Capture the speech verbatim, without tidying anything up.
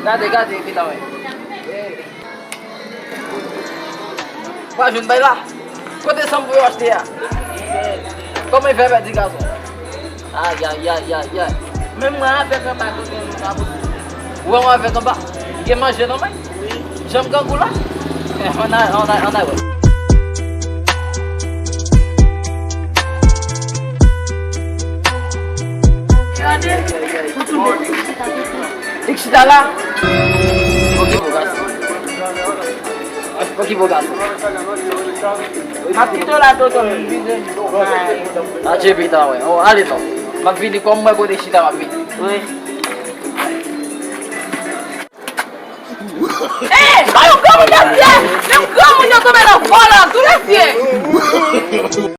Gade, gade, epi la, wè. Pa jwenn bay la. Kote sanm pou yo achte a? Kòman e fè pèdi gason? Ay, ay, ay, ay, ay. Menm mwen avèk anba kote nou pa posib. Ou wè mwen avèk anba? Gen manje nan men? Wi. Janm grangou la? Ann al, ann al, ann al wè. Gade, pou tout moun. Li chita la. Okipe w gason. Okipe w gason. M ap kite w la, tonton, m vin vizye. Adje pita, wè. Oh, ale non. M ap vini, kòm mwen kote chita, m ap vini. Wi. Ey, ba yon granmoun nan fye! Menm granmoun yo tonbe nan vòlò, tou le fye!